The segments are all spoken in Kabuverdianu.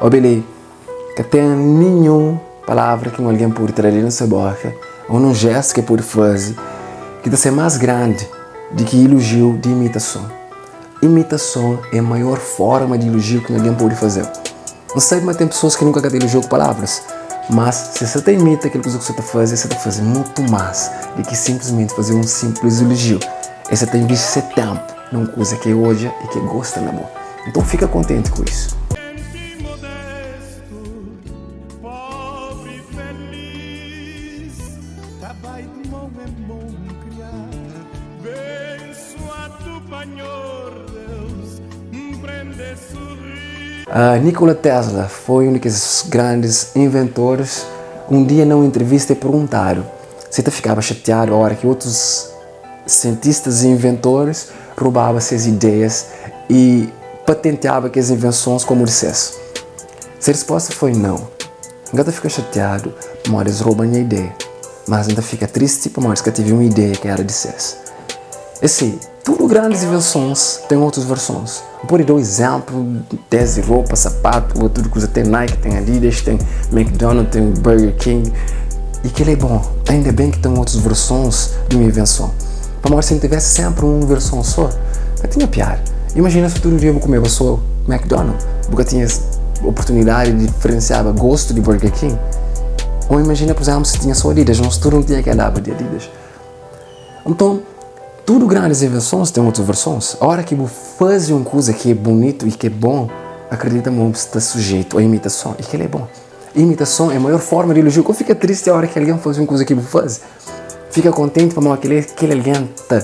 Obi li, ka ten ninhun palavra ki un algen pode tra di na se boka ô nun jéstu ki el pode faze ki ta ser más grandi di ki ilojiu di imitason. Imitason é maior fórma di ilojiu ki un algen pode faze-u. N sabe ma ten pesoas ki nunka ka ta ilojiu ku palavras, mas si es sa ta imita kel kuza ki bu sa ta faze, es sa ta faze mutu más di ki sinplismenti faze un sinplis ilojiu. Es sa ta invisti se ténpu na un kuza ki e odja i ki e gosta na bo. Nton fika kontenti ku isu. Nikola Tesla foi un di kes grandis inventoris. Un dia na un intrivista el perguntadu si el ta fikaba xatiadu óra ki otus sientistas i inventoris robaba ses ideias i patenteaba kes invensons kómu di ses. Se respósta foi nau. N ka ta fika xatiadu pamodi es roba nha ideia, mas N ta fika tristi pamodi es ka tevi un ideia ki éra di ses. É si, tudu grandis invensons ten otus versons. N pode da-u izénplu desdi ropa, sapatu, ô tudu kuza. Ten Nike, ten Adidas, ten McDonald's, ten Burger King. I kel-la é bon. Ainda ben ki ten otus versons di un invenson. Pamodi si nu tivesi sénpri un verson sô, ka tinha piada. Imajina si tudu dia bu kumeba sô McDonald's, bu ka tinha oportunidadi di diferensiaba gostu di Burger King. Ô imajina, pur izénplu, si tinha sô Adidas, nos tudu nu tinha ki andaba di Adidas. Nton, tudu grandis invensons ten otus versons. Óra ki bu faze un kuza ki é bunitu i ki é bon, akredita ma bu sta sujeitu a imitason i kel-la é bon. Imitason é maior fórma di ilojiu. Ka bu fika tristi óra ki algen faze un kuza ki bu faze. Fika kontenti pamodi kel-la kel algen ta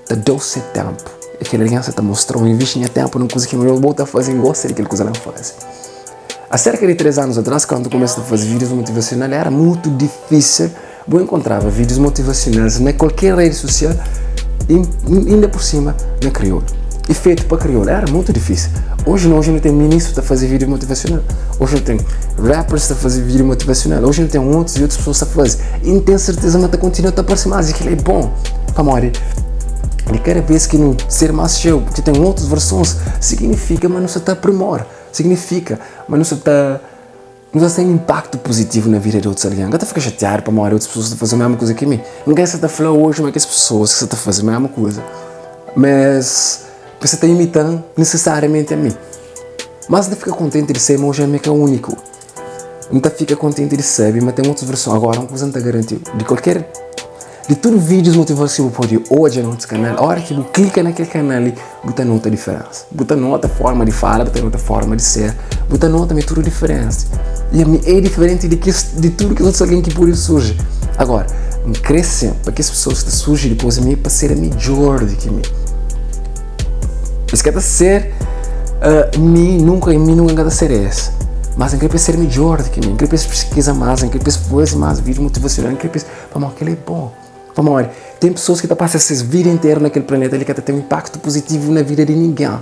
ta da-u se ténpu i kel algen sta ta mostra-u invisti nha ténpu na un kuza ki mi bo ta faze N gosta di kel kuza la N faze. Há serka di 3 anus atrás, kantu N kumesa ta faze vídius motivasional, éra mutu difísil Bu enkontraba vídius motivasionals na kualker redi susial i inda pur sima na kriolu i fetu pa kriolu era mutu difísil. Oji no, oji nu ten ministru ta faze vídiu motivasional, oji nu ten rappers ta faze vídiu motivasional, oji nu ten otus i otus pesoas ta faze i N ten serteza ma ta kontinua ta parse más i kel-la é bon pamodi di kada bes ki nu ser más txeu ki ten otus versons siginifika ma nu sa ta aprimora, siginifika ma nu sa ta. N ta ten inpaktu puzitivu na vida di otus algen. N ka ta fika xatiadu pamodi otus pesoas ta faze mésmu kuza ki mi. N ka sta ta fla oji ma kes pesoas ki sta ta faze mésmu kuza, ma es sta ta imita-m nisisariamenti ami. Mas N ta fika kontenti di sabe ma oji ami é ka úniku. N ta fika kontenti di sabe ma ten otus verson. Agora, un kuza N ta garanti-u, di kualker Di tudu vídius motivador ki bu pode odja na otus kanal, óras ki bu klika na kel kanal li, bu ta nota diferénsa. Bu ta nota forma di fala, bu ta nota forma di ser, bu ta nota ma é tudu diferenti. I ami é diferenti di kes, di tudu kes otus algen ki pode surji. Agora, N krê sin pa kes pesoas ki ta surji dipôs di mi pa ser midjór di ki mi. Es ka ta ser uh, mi, nunka, mi nunka N ka ta ser es. Mas N krê pa es ser midjór di ki mi. N krê pa es piskiza más, N krê pa es faze más vídiu motivasional, N krê pa es Pamodi kel-li é bon. Pamodi ten pesoas ki ta pasa ses vida interu na kel planeta li ka ta ten un inpaktu puzitivu na vida di ningen.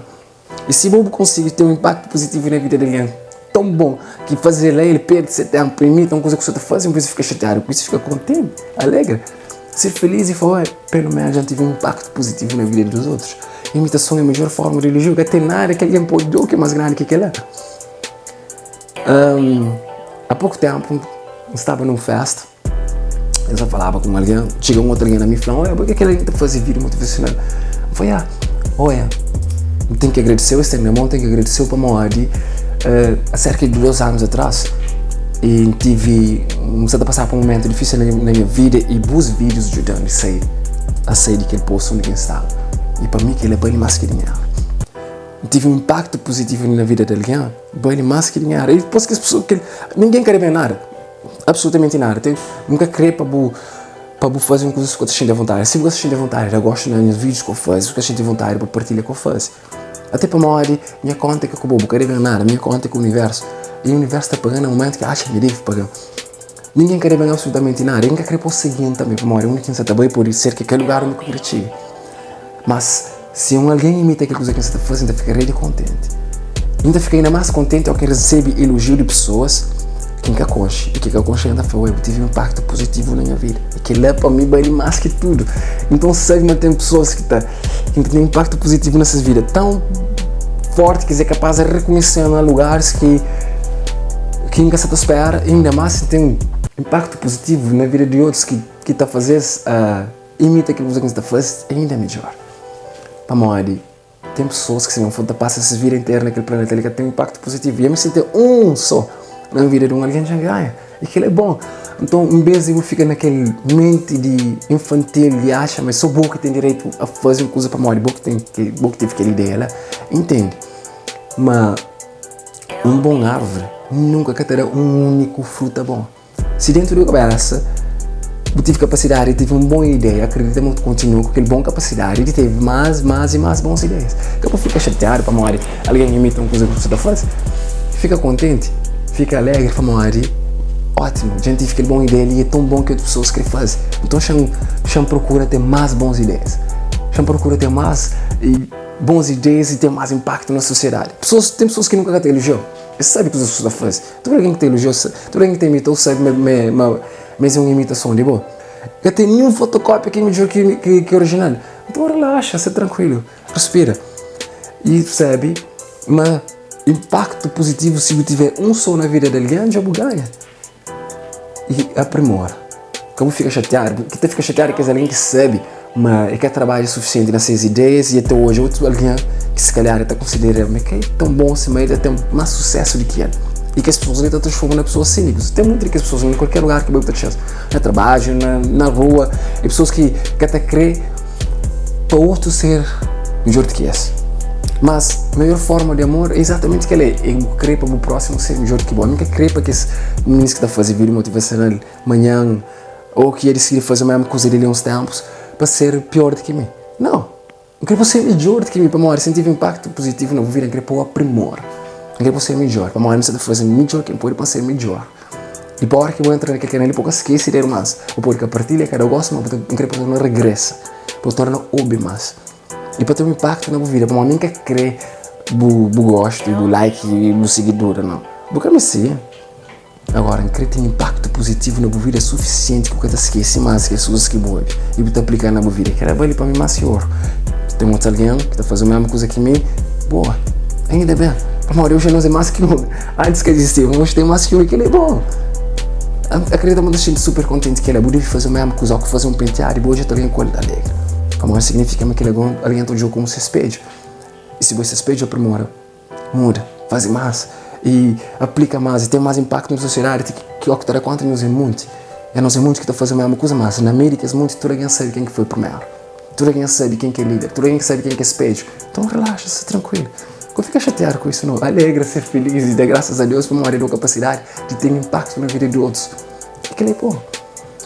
I si bo bu konsigi ten un inpaktu puzitivu na vida di algen ton bon ki faze-l el perde se ténpu, imita un kuza ki bu sta ta faze, nbês di fika xatiadu ku isu, fika kontenti, alegre, ser filís i fla, Pelu ménus dja N tevi un inpaktu puzitivu na vida di otus. Imitason é midjór fórma di ilojiu. Ka ten nada ki algen pode da-u ki é más grandi ki kel-la. Há pouco tempo, N staba num festa, eu só falava com alguém, chega um outro alguém na mim e fala, olha, por que aquele alguém tá fazendo vídeo motivacional? Eu falei, ah, olha, tenho que agradecer, esse meu irmão tem que agradecer para Modi, uh, há cerca de dois anos atrás, e tive, comecei a passar por um momento difícil na, na minha vida e bus vídeos ajudando a sair, a sair daquele poço onde eu estava. E para mim, que ele é bem mais que dinheiro. Tive um impacto positivo na vida de alguém, Bali más ki dinheru. E dipôs kes pesoa ki ningen ka debe nada, absolutamenti nada. Ten, N ka krê pa bu pa bu faze un kuza si bu ka ta xinti avontadi. Si bu ka ta xinti avontadi, da gostu na nhas vídius ki bu faze, si bu ka xinti avontadi pa partilha ki bu faze. Até pamodi nha konta é ka ku bo, bu ka debe nada, minha konta é ku universu. I universu ta paga na mumentu ki atxa ma debe paga. Ningen ka debe absolutamenti nada. I N ka krê pa bu sigi-m tanbe, pamodi undi ki N sa ta bai pode ser ki kel lugar undi ki bu krê txiga. Mas, si un algen imita kel kuza ki N sta ta faze, N ta fika rei di kontenti. I N ta fika inda más kontenti óras ki N resebe elojiu di pesoas ki N ka konxe i ki ka konxe N ta fla, Oi, bu tevi un inpaktu puzitivu na nha vida. I kel-la pa mi bali más ki tudu. Nton, sabe ma ten pesoas ki ta ki ten inpaktu puzitivu na ses vida tãu fórti ki es é kapás di rekonhese-m na lugaris ki. Ki N ka sa ta spera, inda más si ten inpaktu puzitivu na vida di otus ki ki ta faze-s imita kel kuza ki N sta faze, inda midjór. Pamodi ten pesoas ki si N ta pasa ses vida interu na kel planeta li ka ten inpaktu puzitivu. I ami si N ten un sô na vida di un algen dja N ganha. I kel-la é bon. Nton, nbês di bu fika na kel menti di infantil di atxa ma é sô bo ki ten direitu a faze un kuza pamodi bo ki ten bo ki tevi kel ideia la, intende ma un bon árvri nunka ka ta da un úniku fruta bon. Si déntu di bu kabésa bu tevi kapasidadi di tevi un bon ideia, akredita ma bu ta kontinua ku kel bon kapasidadi di tevi más, más i más bons ideias. Ka bu fika xatiadu pamodi algen imita un kuza ki bu sta ta faze. Fika kontenti, fika alegri pamodi ótimu, dja N tive kel bon ideia li, é ton bon ki otu pesoas krê faze. Nton xa-m xa-m prokura ten más bons ideias. Xa-m prokura ten más bons ideias i ten más inpaktu na sosiedadi. Pesoas, ten pesoas ki nunka ka ta elojia-u, es sabe kuzê ki bu sta ta faze. Tudu algen ki ta elojia-u, tudu algen ki ta imita-u sabe ma ma ma es é un imitason di bo. Ka ten ninhun fotokópia ki é midjór ki ki orijinal. Nton relaxa, sta trankuilu. Respira i sabe ma inpaktu puzitivu si bu tiver un so na vida di algen dja bu ganha. I aprimora. Ka bu fika xatiadu. Ki ta fika xatiadu é kes algen ki sabe ma e ka trabadja sufisienti na ses ideias i e ta odja otu algen ki si kalhar e ta konsidera ma e ka é ton bon si ma e ta ten más susésu di ki el. I kes pesoas li ta transforma na pesoas sínikus. Ten monti di kes pesoas li na kualker lugar ki bu ta atxa-s, na trabadju, na rua, é pesoas ki ka ta krê. Pa otu ser midjor di ki es. Mas maior forma di amor é exatamente kel é, é bu kre pa bu próximo ser midjor di ki bo. Mi ka kre pa kes minis ki ta faze vídeo motivacional manhan ou ki ia disidi faze mesmu kuza di li uns tempus pa ser pior di ki mi. Nau, N kre pa ser midjor di ki mi pamodi si N tive impaktu puzitivu na bu vida N kre pa bu aprimora. N kre pa bu ser midjor pamodi mi sta ta faze midjor ki N pode pa N ser midjor. Di pa ora ki bu entra na kel kanal li bu ka skese di irmans. Bu pode ka partilha kada gosi, ma bu ta N kre pa bu torna regresa, pa bu torna obi mas i pa ten un impaktu na bu vida. Pamodi mi N ka kre bu bu gostu, bu like i bu sigidura nau. Bu ka misti. Agora N kre ten impaktu puzitivu na bu vida sufisienti ki bu ka ta skese mas kes kuzas ki bu obi i bu ta aplika na bu vida. Kela bali pa mi mas ki oru. Ten otus algen ki ta faze mesmu kuza ki mi, boa, ainda ben. Pamodi oji nos é mas ki un. Antis ka izistiba, oji ten mas ki un i kel-li é bon. Akredita ma N ta xinti super kontenti kel-la. Bu debe faze mésmu kuza ku faze un penteadu i bu odja ta algen ku el alegri. Pamodi signifika ma kel algen ta odja-u komu se spedju. I si bo é se spedju, aprimora, muda, faze más i aplika más i ten más inpaktu na sosiedadi ti ki óki ta da kónta nos é monti. É nos é monti ki ta faze mésmu kuza, mas na meiu di kes monti tudu algen sabe ken ki foi primeru. Tudu algen sabe ken ki é líder, tudu algen sabe ken ki é spedju. Nton relaxa, sta trankuilu. Ka fika xatiadu ku isu nau. Alegra, ser filís i da grasas a Deus pamodi el da-u kapasidadi di ten inpaktu na vida di otus. I kel-li é bon.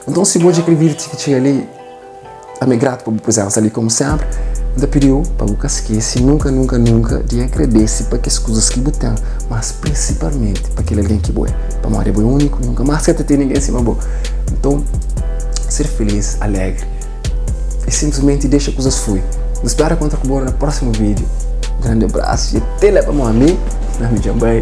Nton, si bu odja kel vídiu ti ki txiga li, ami é gratu pa bu prezénsa li. Kómu sénpri, N ta pidi-u pa bu ka skese nunka, nunka, nunka di agradese pa kes kuzas ki bu ten, mas prinsipalmenti pa kel algen ki bo é. Pamodi abo é úniku, nunka más ka ta ten ningen sima bo. Nton, ser filís, alégri. I sinplismenti dexa kuzas flui. Nu spera kontra ku bo na prósimu vídiu. Grandi abrasu i até la pamodi ami, Nami Djan Bai.